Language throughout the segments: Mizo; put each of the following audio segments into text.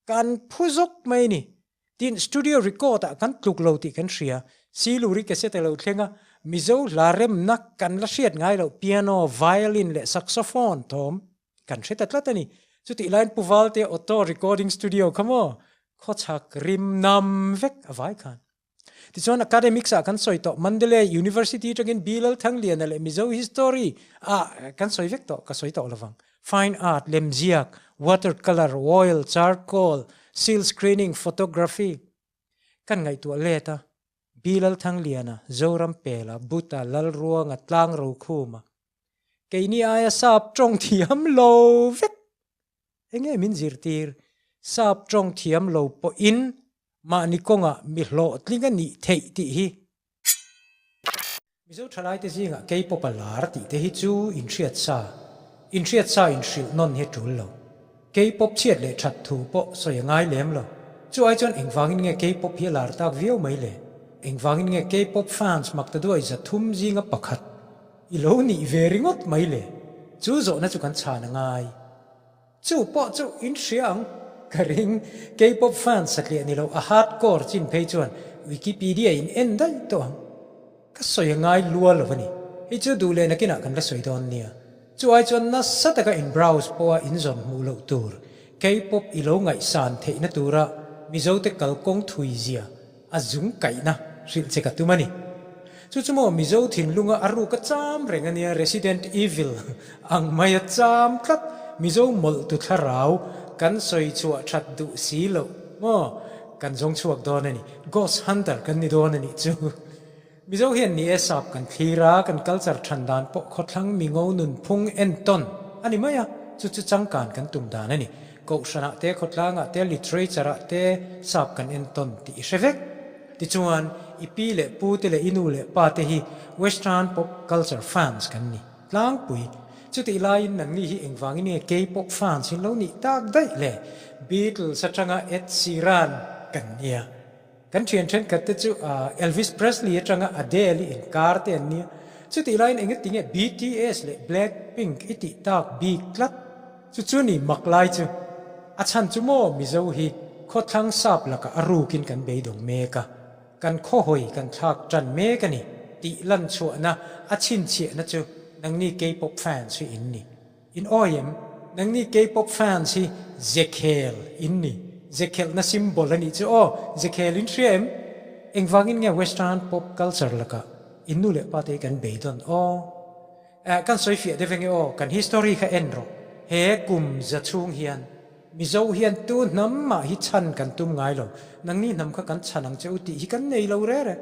Kan phu zawk mai ni. Tin, studio record ah kan tluk lo tih kan hria. Siluri cassette a lo thleng a, Mizo hla remna kan la hriat ngai loh piano, violin leh saxophone thawm kan hre ta tlat a ni. Chutih laiin Pu Valte auto recording studio kha maw khawchhak rim nam vek a vai khan. Tichuan academics ah kan sawi tawh Mandalay University atangin Bilal Thangliana leh Mizo History ah kan sawi vek tawh ka sawi tawh lovang. Fine art, lemziak, water colour, oil, charcoal, seal screening, photography kan ngaihtuah let a, Bilal Thangliana, Zoram Pela, Buta, Lalruanga, Tlang Rokhuma. Keini aia sap tawng thiam lo vek. Enge min zirtir? Sap tawng thiam lo pawhin mahni kawngah mi hlawhtling a nih theih tih hi. Mizo thalaite zingah K-pop a lar tih te hi chu inhriat sa, inhriat sa inhrilh nawn hi a tul lo. K-pop chhiat leh that thu pawh sawi a ngai lem lo. Chu ai chuan engvangin nge K-pop hi a lar tak viau mai le? Engvangin nge K-pop fans mak ta duai 300 zinga pakhat i lo nih ve ringawt mai le? Chu zawhna chu kan chhan a ngai. Chu pawh chu in hria ang ka ring. K-pop fans satliah ni lo a hardcore chin phei chuan Wikipedia in en daih tawh ang. Ka sawi a ngai lua lo a ni. Hei chu duh leh nakinah kan la sawi dawn nia. Chu ai chuan nasa taka in browse pawha in zawn hmuh loh tur K-pop i lo ngaihsan theihna tura Mizote kalkawng thui zia a zung kaihna hrilh che ka tum a ni. Chu chu maw Mizo thinlunga a ruk a cham reng a nia Resident Evil ang mai a cham tlat Mizo mawlh tu thlarau kan sawi chhuah that duh si loh maw kan zawng chhuak dawn a ni. Ghost Hunter kan ni dawn a nih chu. Mizo hian ni e sap kan thlir a, kan culture than dan pawh khawthlang mingo nunphung entawn a ni mai a, chu chu changkan kan tum dan a ni. Kohhranah te, khawtlangah te, literature-ah te sap kan entawn tih i hre vek. Tichuan, i pi leh pu te leh i nu leh pa te hi Western pop culture fans kan ni tlangpui. Chutih laiin nangni hi engvangin nge K-pop fans in lo nih tak daih le? Beatles atanga Ed Sheeran kan nia. Kan thian thenkhat te chu Elvis Presley atanga Adele i inkar te an nia. Chutih laiin engati nge BTS leh Blackpink i tih tak bik tlat? Chu chu ni mak lai chu. A chhan chu maw Mizo hi khawthlang sap lakah a rukin kan beidawng mek a, kan khawhawi kan thlak tan mek a ni tih lan chhuahna a chhinchhiahna chu nangni K-pop fans hi in ni. In awi em? Nangni K-pop fans hi Zekhel in ni. Zekhelhna symbol a nih chu aw. Zekhel in hria em? Engvangin nge Western pop culture lakah in nu leh pa te hi kan beidawn aw? Eh, kan sawi fiah deuh enge aw, kan history kha en rawh. He kum za chhung hian Mizo hian tu hnam mah hi chhan kan tum ngai lo. Nangni hnam kha kan chhan ang che u tih hi kan nei lo reh reh.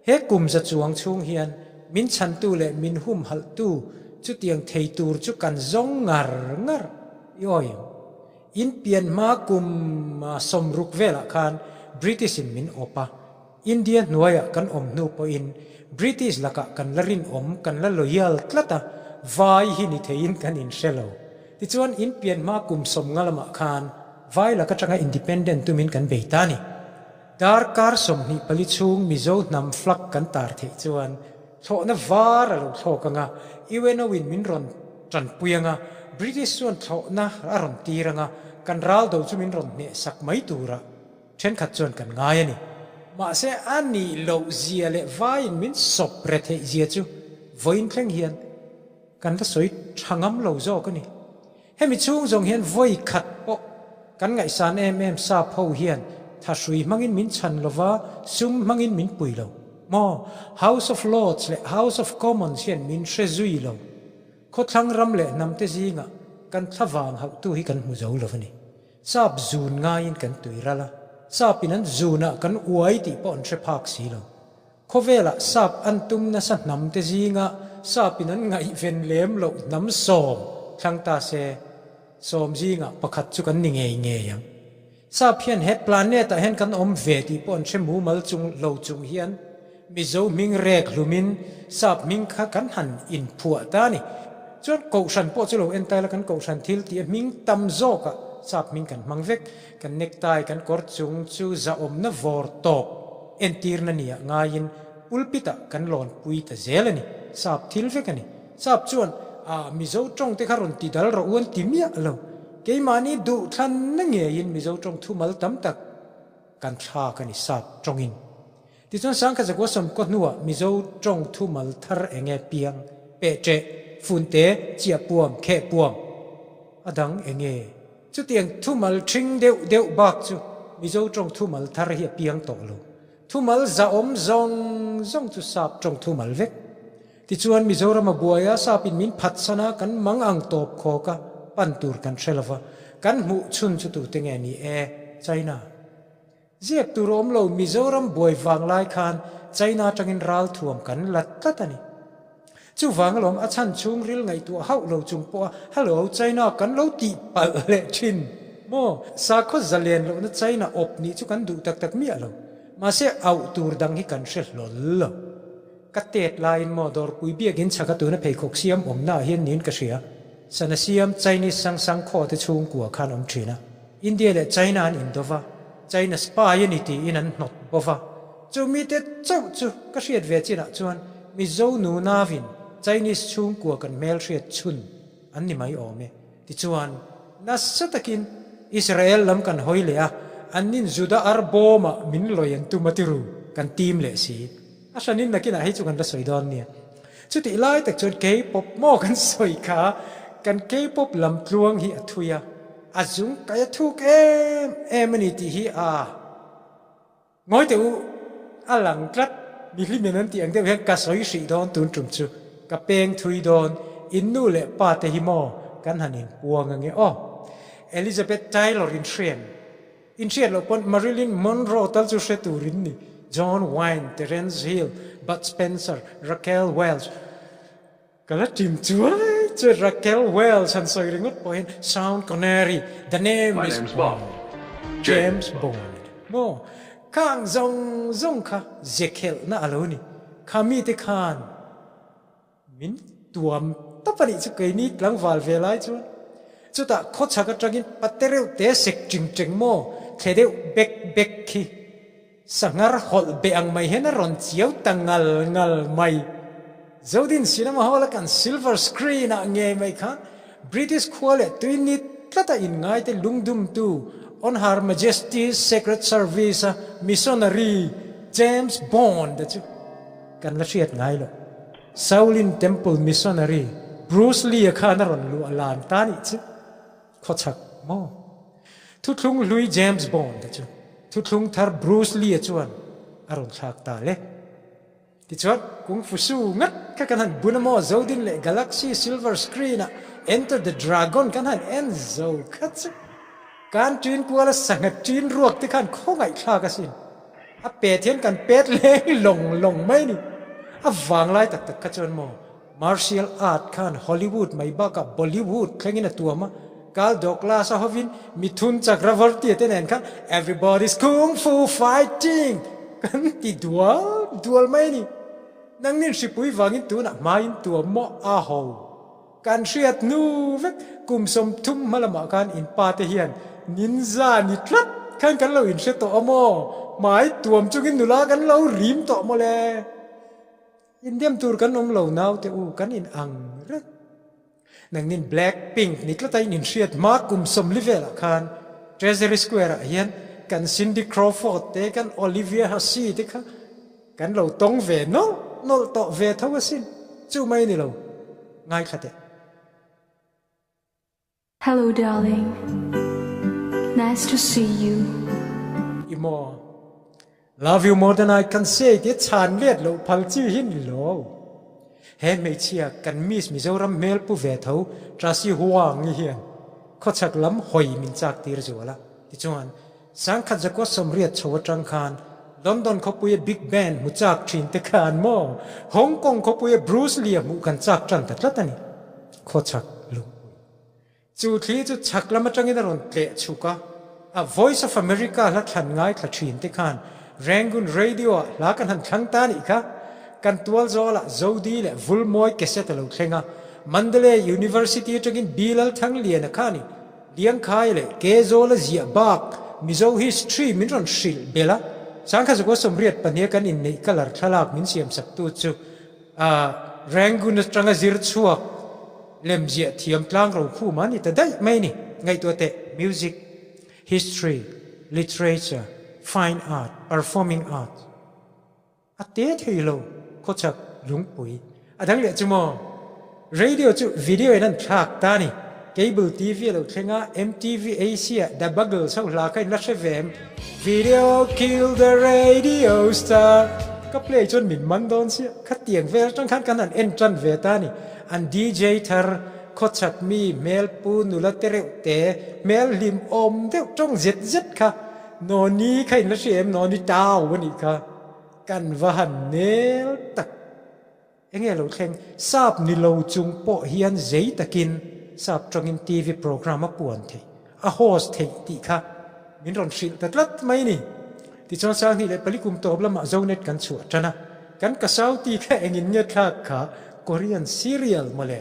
He kum za chuang chhung hian min chhantu leh min humhalhtu chutiang thei tur chu kan zawng ngar ngar i awi ang. In pian hma kum 60 velah khan British in min awp a, India hnuaiah kan awm hnu pawhin British lakah kan la rinawm, kan la loyal tlat a, vai hi ni theiin kan inhre lo. Tichuan in pian hma kum 50 lamah khan vai lak atanga independent tumin kan bei ta a ni. Darkar 24 chhung Mizo hnam flag kan tar theih chuan thlawhna var a lo thlawk ang a, UNO in min rawn tanpui ang a, British chuan thlawhna a rawn tir ang a, kan ral do chu min rawn hneh sak mai tura thenkhat chuan kan ngai a ni. Mahse a nih loh zia leh vaiin min sawp re theih zia chu vawiin thleng hian kan la sawi tha ngam lo zawk a ni. Hemi chhung zawng hian vawi khat pawh kan ngaihsan em em sap ho hian thahrui hmangin min chhan lova, sum hmangin min pui lo. Maw? House of Lords leh House of Commons hian min hre zui lo. Khawthlang ram leh hnamte zingah kan thlavang hauhtu hi kan hmu zo lo a ni. Sap zun ngaiin kan tui ral a, sapin an zunah kan uai tih pawh an hre phak si lo. Khawvelah sap an tum nasa hnam te zinga sapin an ngaihven lem loh hnam 10 thlang ta se, 10 zingah pakhat chu kan ni ngei ngei ang. Sap hian he planet ah hian kan awm ve tih pawh an hre mumal chung lo chung hian Mizo hming rek hlumin sap hming kha kan han inphuah ta a ni. Chuan kohhran pawh chu lo en ta ila kan kohhran thil tih a hming tam zawkah sap hming kan hmang vek. Kan necktie kan kawr chung chu zahawmna vawr tawp entirna nia ngaiin pulpit ah kan lawn pui ta zel a ni. Sap thil vek a ni. Sap chuan, Ah, Mizo tawng te kha rawn ti dal rawh u an ti miah lo. Keimahni duhthlanna ngeiin Mizo tawng thumal tam tak kan thlak a ni sap tawngin. Tichuan Sangkhat Zakua Sawmkaw hnuah Mizo tawng thumal thar enge piang, pehṭeh, funte, chiahpuam, khehpuam a dang enge? Chutiang thumal ṭhing deuh deuh bak chu Mizo tawng thumal thar hi a piang tawh lo. Thumal zahawm zawng zawng chu sap tawng thumal vek. Tichuan Mizoram a buai a, sapin min phatsan a, kan mang ang tawp khawk a, pan tur kan hre lo va, kan hmuh chhun chu tute nge ni e? China. Ziak tur awm lo Mizoram buai vang lai khan China atangin ralthuam kan la tlat a ni. Chuvang alawm a chhan chhungril ngaihtuah hauh lo chung pawha Hello China kan lo tih palh leh thin maw? Sakhaw zalen lohna China awp nih chu kan duh tak tak miah lo. Mahse auh tur dang hi kan hre hlawl lo. Ka tet laiin maw dawrpui biakin chhaka tuna pheikhawk siam awmna ah hian niin ka hria. Sana siam Chinese sang sang khaw te chhungkua khan awm thin a. India leh China an indo va, China spy a ni tiin an hnawt bo va. Chu mite chauh chu ka hriat ve chinah chuan Mizo nunavin Chinese chhungkua kan hmelhriat chhun an ni mai awm e. Tichuan, nasa takin Israel lam kan hawi leh a, annin Juda ar bawmah min lawi an tum a ti ru, kan tim leh si. A hranin nakinah hei chu kan la sawi dawn nia. Chutih lai tak chuan K-pop maw kan sawi kha, kan K-pop lam tluang hi a thui a, a zung kai a thuk em em a ni tih hi a ngawi teh u, a lang tlat. Mihlimin an tih ang deuh hian ka sawi hrih dawn tun tum chu ka peng thui dawn, in nu leh pa te hi maw kan han inpuang ange aw. Elizabeth Taylor in hriam. In hriat loh pawn Marilyn Monroe tal chu hre tur in ni, John Wayne, Terence Hill, Bud Spencer, Raquel Welch. Ka la ṭim chuai chuai Raquel Welch han sawi ringawt pawh hian Sean Connery, The Name My is name's Bond, Bond. James James Bond. Maw? Khang zawng zawng kha zekhelhna a lo ni. Kha mite khan Min tuam tawp a nih chu keini tlangval ve lai chuan chutah khawchhak atangin pate reuh te sek ching cheng maw thle deuh bek bek khi sanghar hawlh beh ang mai hian a rawn chiau ta ngal ngal mai. Zodin Cinema Hall a kan silver screen ah ngei mai khan British khua leh tui ni tlata inngaite lungdumtu On Her Majesty's Secret Service a missionary James Bond a chu Kan la hriat ngai lo. Shaolin Temple missionary Bruce Lee-a khan a rawn luah lan ta nih chu. Khawchhak maw? Thuthlung hlui James Bond-a chu thuthlung thar Bruce Lee-a chuan a rawn thlak ta le. Tichuan, Kung Fu Su ngat kha kan han bun a maw? Zodin leh Galaxy Silver Screen-ah Enter the Dragon kan han en zo kha chu. Kan ṭin kuala sangha ṭin ruak te khan khawngaihthlak asin. A pet hian kan pet leng lawng lawng mai ni. A vanglai tak tak kha chuan maw martial art khan Hollywood mai bakah Bollywood thlengin a tuam a, Carl Douglas a hovin Mithun Chakravarti te nen khan Everybody's Kung Fu Fighting kan ti dual dual mai ni. Nangnin hripui vangin tunah hmain tuam maw a ho. Kan hriat hnu vek kum 30 hma lamah khan in pa te hian ninja ni tlat khan kan lo inhre tawh a maw? Hmai tuam chungin nula kan lo rim tawh maw le? Indem tur kan awm lo naute u kan in ang reng. Nangnin Black Pink ni tlata in inhriat hma kum 40 velah khan Treasury Square ah hian kan Cindy Crawford te kan Olivia Hussey te kha Kan lo tawng ve nawlh nawlh tawh ve tho asin, chu mai ni lo, ngaithla teh. Hello darling, nice to see you. I maw? Love you more than I can say tia chhan let loh phal chi hi ni lo. He hmeichhia kan Miss Mizoram hmel pu ve tho Tracy Huang i hian khawchhak lam hawi min chak tir zual a, tichuan 1000 chauh chho atang khan London khawpuia Big Ben hmu chak thin te khan maw Hong Kong khawpuia Bruce Lee a hmuh kan chak tan ta tlat a ni. Khawchhak lungpui. Chu thli chu chhak lam atangin a rawn tleh chhuk a, a Voice of America hla thlan ngaithla thin te khan Rangoon Radio ah hla kan han thlang ta nih kha. Kan tual zawlah Zodi leh Vulmawi cassette a lo thleng a, Mandalay University atangin Bilal Thangliana khanin Liangkhai leh Kezawla ziah bak Mizo history min rawn hrilh belh a, 1982 a kan inneih colour thlalak min siamsaktu chu Rangoon atanga zir chhuak lemziah thiam tlang rokhum a ni ta daih mai a ni. Ngaihtuah teh, music, history, literature, fine art, performing art. A te thei lo, khawchhak lungpui. A dang leh chu maw? Radio chu video in an thlak ta ni. Cable TV a lo thleng a, MTV Asia, The Buggles ho hla kha in la hre ve em? Video kill the radio star ka play chuan min man dawn sia. Khatiang vel atang khan kan han en tan ve ta ni. An DJ thar khawchhak mi hmel pu nula te reuh te hmel hlim awm deuh tawng zet zet kha Noni kha in la hria em? Noni tau a nih kha. Kan va han nel tak. Enge lo thleng? Sap ni lo chung pawh hian zei takin sap tawngin TV program a puan theih, a host theih tih kha min rawn hrilh ta tlat mai ni. Tichuan Sanghnih leh Pali kum tawp lamah Zonet kan chhuah tan a, kan Kasauti kha engin nge thlak kha Korean serial mawle.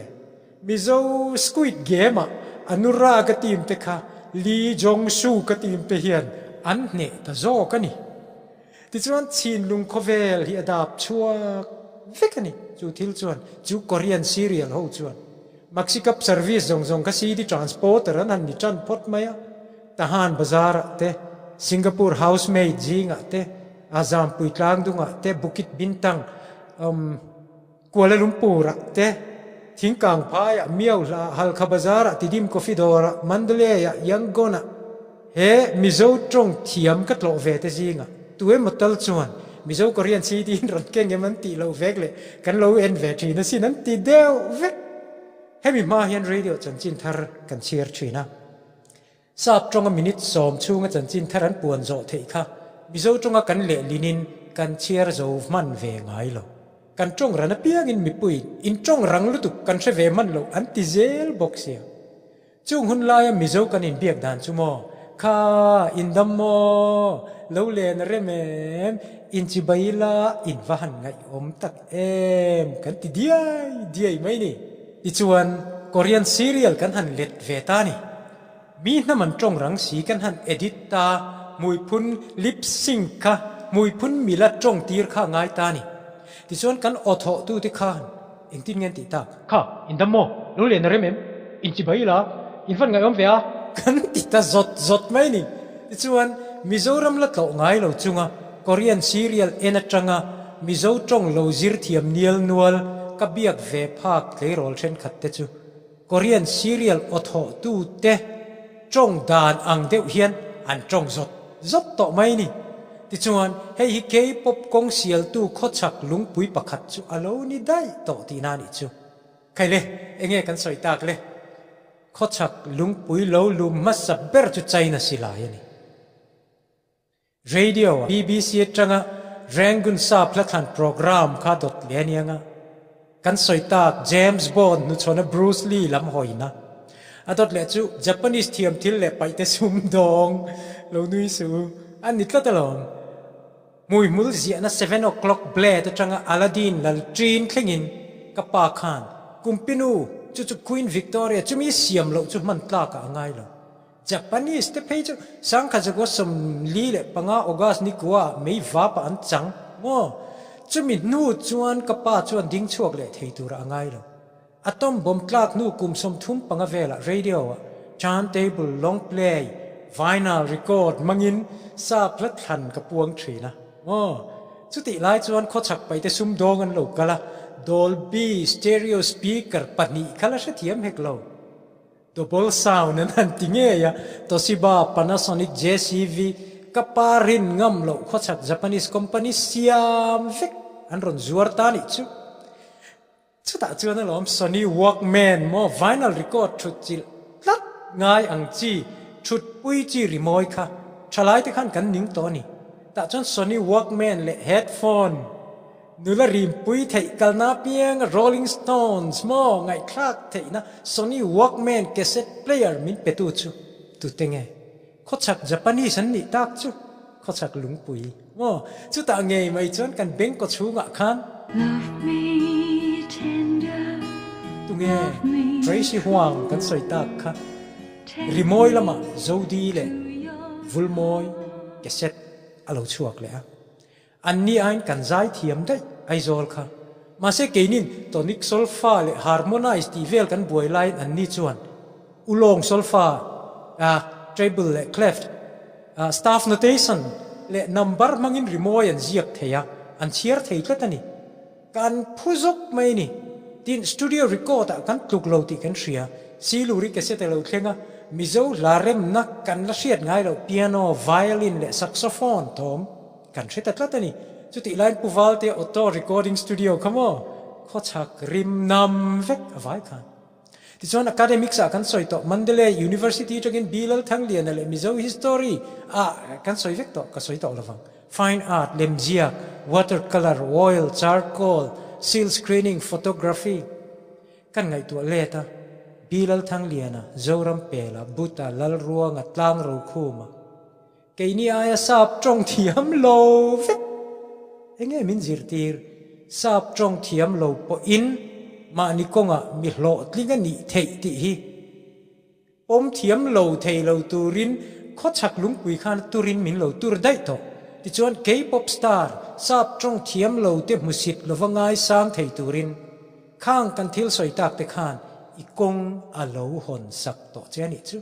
Mizo Squid Game ah Anurag a team te kha Lee Jong Suk a team te hian an hneh ta zawk a ni. Tichuan Chinlung khawvel hi a dap chhuak vek a ni. Chu thil chuan chu Korean serial ho chuan Maxi Cab service zawng zawng kha CD transporter an han ni tan phawt mai a. Tahan Bazar ah te, Singapore housemaid zingah te, Azampui tlangdungah te, Bukit Bintang, umm. Kuala Lumpur ah te, Thingkang phai ah, Miau hla ah, Halkha Bazar ah, Tidim Coffee dawr ah, Mandalay ah, Yangon ah, he Mizo tawng thiam ka tlawh ve te zingah tu emaw tal chuan Mizo Korean CD in rawn keng em an tih loh vek leh kan lo en ve thin asin an ti deuh vek. Hemi hma hian radio chanchin thar kan chhiar thin a. Sap tawnga minute sawm chhunga chanchin thar an puan zawh theih kha Mizo tawnga kan lehlinin kan chhiar zo hman ve ngai lo. Kan tawng ran apiangin mipuiin in tawng rang lutuk kan hre ve hman lo an ti zel bawk sia. Chung hun laia Mizo kan inbiak dan chu maw, Kha, indam maw, lo len a rem em, inchibai ila in va han ngaihawm tak em kan ti diai diai mai ni. Tichuan, Korean serial kan han let ve ta ni. Mi hnam an tawng rang si kan han edit ta, hmuiphun lip sync kha hmuiphun mila tawng tir kha a ngai ta ni. Tichuan kan aw thawh tute khan engtin nge an tih tak? Kha, in dam maw? Lo len a rem em? In chi bai la, in van ngaihawm ve a? Kan ti ta zawt zawt mai ni. Tichuan, Mizoram la tlawh ngai lo chunga Korean serial en atanga Mizo tawng lo zir thiam nial nual ka biak ve phak tleirawl thenkhat te chu Korean serial aw thawhtute tawng dan ang deuh hian an tawng zawt zawt tawh mai ni. Tichuan, hei hi K-pop kawng sialtu khawchhak lungpui pakhat chu a lo ni daih tawh tihna a nih chu. Khaile, enge kan sawi tak le? Khawchhak lungpui lo lum hmasa ber chu China silai a ni. Radio-a BBC atanga Rangoon Sap hlathlan programme kha dawt leh a ni anga, kan sawi tak James Bond hnuchhawna Bruce Lee lam hawina a dawt leh chu Japanese thiam thil leh paihte sumdawng lo nui suh u a ni tlat alawm. Hmuihmul ziahna Seven O'Clock Blade atanga Aladdin lal ṭin thlengin ka pa khan Kumpinu chu chu Queen Victoria chumi siam loh chu hman tlakah a ngai lo. Japanese te phei chu Sangkhazago 45 August ni kua ah mei vap ah an chang maw? Chumi hnu chuan ka pa chuan ding chhuak leh thei tur ah a ngai lo. Atom bomb tlak hnu kum 35 velah radio ah turntable, long play, vinyl record hmangin sap hla thlan ka puang thin a maw? Chutih lai chuan khawchhak paihte sumdawng an lo kal a, Dolby stereo speaker pahnih kha la hrethiam hek lo. Double sound an han ti ngei a, Toshiba, Panasonic, JCV, ka pa rin ngam loh khawchhak Japanese company siam vek an rawn zuar ta nih chu. Chutah chuan alawm Sony Walkman maw vinyl record thut chilh tlat ngai ang chi thutpui chi rimawi kha thalai te khan kan ning tawh a ni. Tah chuan Sony Walkman leh headphone Nula rimpui theih kalna apianga Rolling Stones maw ngaihthlak theihna Sony Walkman cassette player min petu chu tute nge? Khawchhak Japanese an nih tak chu khawchhak lungpui maw? Chutah ngei mai chuan kan beng kaw chhungah khan Love me tender, Tunge love me Tracy Huang kan sawi tak kha true, rimawi lamah Zodi leh to your Vulmawi cassette a lo chhuak leh a. An ni aiin kan zai thiam daih Aizawl kha. Mahse keinin tonic solfa leh harmonize tih vel kan buai laiin an ni chuan ulawng solfa. Treble leh cleft, staff notation leh number hmangin rimawi an ziak thei a, an chhiar thei tlat a ni. Kan phu zawk mai a ni. Tin, studio record ah kan tluk lo tih kan hria. Siluri cassette a lo thleng a, Mizo hla remna kan la hriat ngai loh piano, violin leh saxophone thawm kan hre ta tlat a ni. Chutih laiin Pu Valtea auto recording studio kha maw khawchhak rim nam vek a vai khan. Tichuan academics ah kan sawi tawh Mandalay University atangin B Lalthangliana leh Mizo History ah kan sawi vek tawh ka sawi tawh lovang. Fine art, lemziak, water colour, oil, charcoal, silk screening, photography kan ngaihtuah let a, B Lalthangliana, Zoram Pela, Buta, Lalruanga, Tlangrokhuma. Keini aia sap tawng thiam lo vek. Enge min zirtir? Sap tawng thiam lo pawhin mahni kawngah mi hlawhtling a nih theih tih hi pawm thiam lo thei lo turin khawchhak lungpui khan turin min lo tur daih tawh. Tichuan K-pop star sap tawng thiam lo te hmusit lova ngaisang thei turin khang kan thil sawi tak te khan i kawng a lo hawn sak tawh che a nih chu.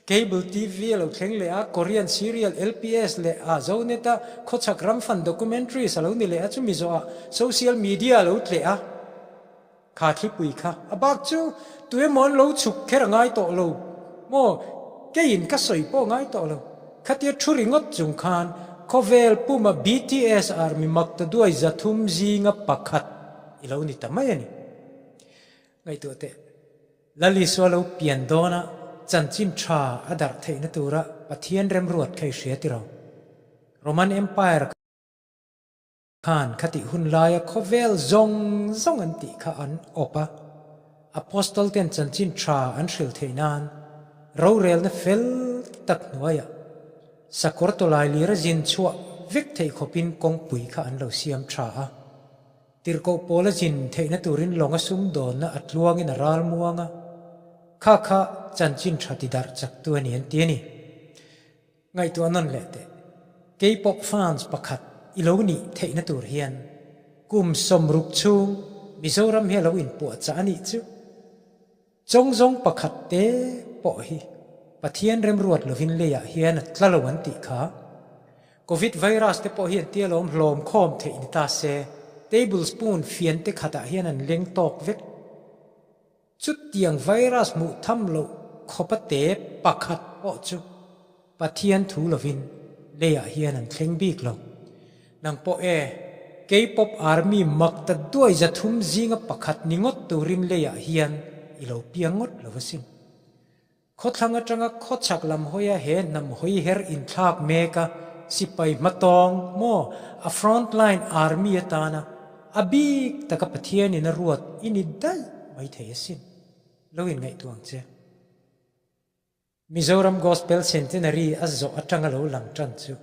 Cable TV a lo thleng leh a, Korean serial LPS leh a Zonet a khawchhak ram fan documentaries a lo ni leh a, chumi zawhah social media a lo tleh a, kha thlipui kha a bak chu tuemaw an lo chhuk kher a ngai tawh lo maw, keiin ka sawi pawh a ngai tawh lo. Khatia thu ringawt chung khan khawvel puma BTS army mak ta duai 300 zinga pakhat i lo ni ta mai a ni. Ngaihtuah teh. Lal Isua lo pian dawna chanchin tha a darh theihna tura Pathian remruat kha i hria tiraw? Roman Empire khan khatih hun laia khawvel zawng zawng an tih kha an awp a, Apostle ten chanchin tha an hrilh theih nan rorelna fel tak hnuaiah sakawr tawlai lira zin chhuah vek theih khawpin kawngpui kha an lo siam tha a. Tirhkoh pawl a zin theihna turin lawng a sumdawnna a tluangin a ral muang a, kha kha chanchin tha ti darh chaktu a ni an ti a ni. Ngaihtuah nawn leh teh, K-pop fans pakhat i lo nih theihna tur hian kum 60 chhung Mizoram hi a lo inpuahchah a nih chu. Chawngzawng pakhat te pawh hi Pathian remruat lovin leiah hian a tla lo an tih kha. Covid virus te pawh hi an tia lawm hlawm khawm theih ni ta se, table spoon fian te khatah hian an leng tawk vek. Chutiang virus hmuh tham loh khawpa te pakhat pawh chu Pathian thu lovin leiah hian an thleng bik lo. Nang pawh e, K-pop army mak ta duai 300 zinga pakhat ni ngawt turin leiah hian i lo piang ngawt lo asin. Khawthlang atanga khawchhak lam hawia he hnam hawi her inthlak mek a, sipai hmatawng maw a front line army atana a bik taka Pathianin a ruat i ni daih mai thei asin. Lo inngaihtuah ang che. Mizoram Gospel Centenary a zawh atanga lo lang tan chu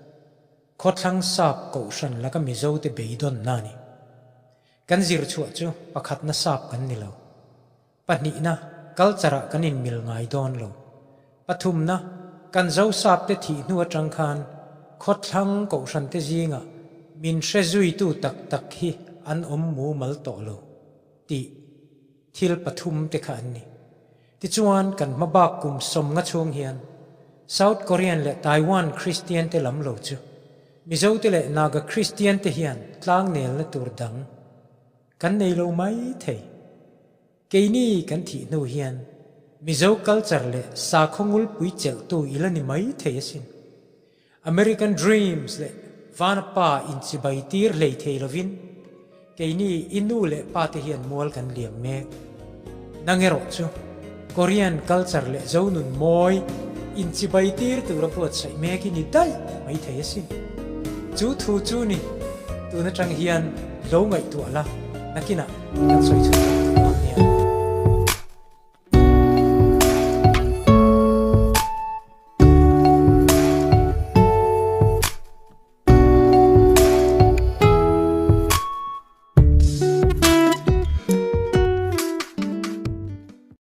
khawthlang sap kohhran laka Mizote beidawnna a ni. Kan zir chhuah chu pakhatna sap kan ni lo. Pahnihna, culture ah kan inmil ngai dawn lo. Pathumna, kan Zo sapte thih hnu atang khan khawthlang kohhrante zingah min hre zuitu tak tak hi an awm mumal tawh lo tih thil pathum te kha an ni. Tichuan, kan hmabak kum 50 chhung hian South Korean leh Taiwan Kristian te lam lo chu Mizo te leh Naga Kristian te hian tlangnelna tur dang kan nei lo mai thei. Keini kan thih hnu hian Mizo culture leh sakhaw ngulpui chelhtu i la ni mai thei asin. American Dreams leh Vanapa inchibai tir hlei thei lovin keini i nu leh pa te hian mual kan liam mek. Nang erawh chu Korean culture leh Zonun mawi inchibai tir tura buatsaih mek i ni daih mai thei asin. Chu thu chu ni tun atang hian lo ngaihtuah la nakinah kan sawi chhuak.